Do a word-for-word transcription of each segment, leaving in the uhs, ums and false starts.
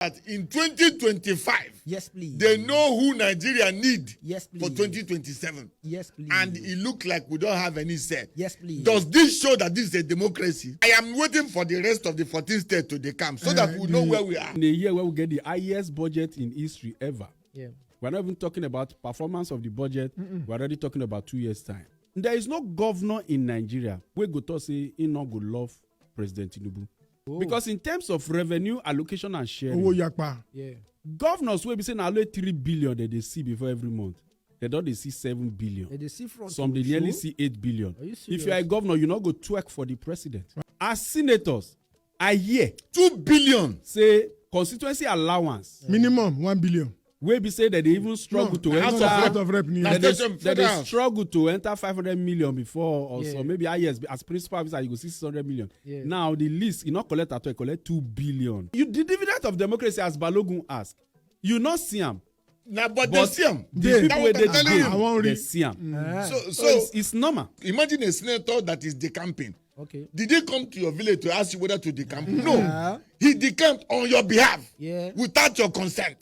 That in twenty twenty-five, Yes, please. They know who Nigeria need Yes, for please. twenty twenty-seven. Yes, please. And it look like we don't have any say. Yes, please. Does this show that this is a democracy? I am waiting for the rest of the fourteen states to decamp so that we know where we are. In a year where we get the highest budget in history ever, Yeah. we're not even talking about performance of the budget. We're already talking about two years' time. There is no governor in Nigeria wey go talk say he no go love President Tinubu. Because in terms of revenue allocation and sharing, Owó yapa. Yeah. Governors wey be say na only three billion dem dey see before every month, dem don dey see seven billion. They dey see front. Some dey True. Nearly see eight billion. Are you If you are a serious? Governor, you no go twerk for the president. As senators, I hear Two billion. Say constituency allowance Minimum one billion. Wey be say dem dey even struggle to House of enter. Rep of Rep ni. Na Dem dey federal. dem dey struggle to enter five hundred million before or Yeah. So maybe highest as principal officer you go see six hundred million. Yeah. Now the least e no collect at all, e collect two billion. You the dividend of democracy as Balogun ask, you no see am. Na but But they see am. the They- people wey dey That one there, I'm wan they read. See am. Ah. So, So so it's, it's normal. Imagine a senator that is decamping. Okay. Did he come to your village to ask you whether to decamp? No. Yeah. He decamped on your behalf Yeah. Without your consent.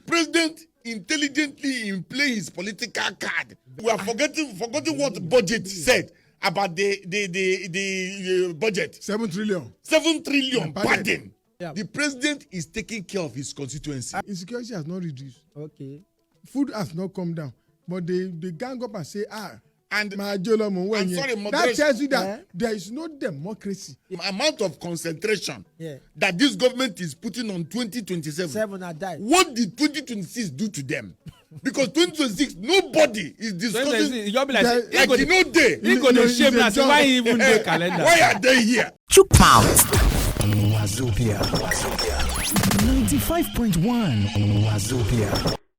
President intelligently in play his political card. We are forgetting forgotten what budget said about the the the, the uh, budget. Seven trillion. Seven trillion Padding. Padding. Yeah. The president is taking care of his constituency. Insecurity has not reduced. Okay. Food has not come down. But they, they gang up and say, ah, And my jolo mo I'm wey sorry, yẹn. That moderation. Tells you that Eh? There is no democracy. The amount of concentration Yeah. That this government is putting on twenty twenty-seven. Seven are die. What did twenty twenty-six do to them? Because twenty twenty-six, nobody is discussing. You be like, That- say, he go Like you dey- know they. He go dey It's shame a na say joke. Why he even dey calendar? Why are they here? Chook mouth. Wazobia. Ninety-five point one Wazobia.